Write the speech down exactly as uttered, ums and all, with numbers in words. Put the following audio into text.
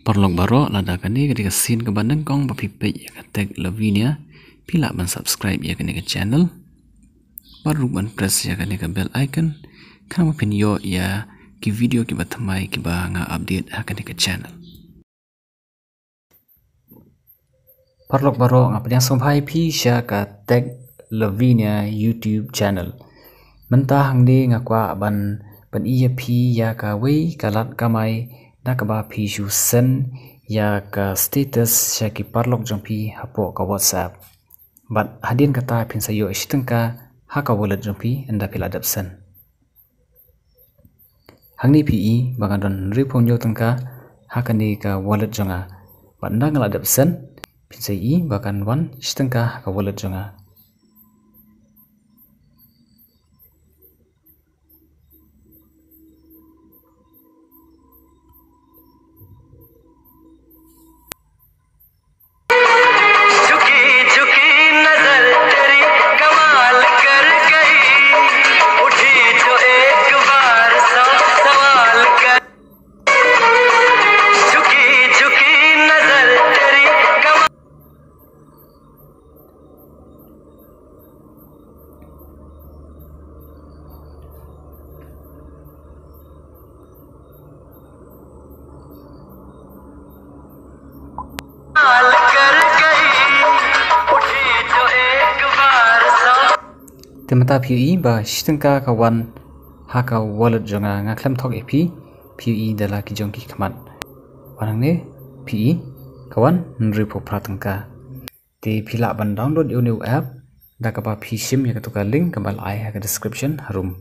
Paralok baroh, lada kane ka dei ka sien kaba nyngkong ba phi peit ïa ka Tech Lavinia, phi lah ban subscribe ïa kane ka channel bad ruh ban press ïa kane ka bell icon, khnang ba phin ïoh ïa ki video kiba thymmai kiba nga update ha kane ka channel. Paralok baroh, nga pdiang sngewbha ïa phi sha ka Tech Lavinia YouTube channel. Mynta hangne nga kwah ban pyni ïa phi ïa kawei ka lad kamai da kaba phi shu send ïa ka status sha ki paralok jong phi hapoh ka WhatsApp. Bad hadien kata phin sa ïoh shi tyngka ha ka wallet jong phi ynda phi la dep send. Hangne phi i ba nga don hynriewphew hynñiew tyngka ha kane ka wallet jong nga. Bad ynda nga la dep send, phin sa i ba kan wan shi tyngka ha ka wallet jong nga. झुकी झुकी नजर तेरी कमाल कर गई, उठी जो एक बार सौ सवाल कर। झुकी झुकी नजर तेरी कमाल। Te mynta phi ïohi ba shi tyngka ka wan ha ka wallet jong nga, nga khlem thok ïa phi, phi ïohi da la ki jong ki khmat. Wan hangne phi i ka wan hynriewphew phra tyngka. Te phi lah ban download ïa une u app da kaba phi shim ïa katu ka link kaba la ai ha ka description harum.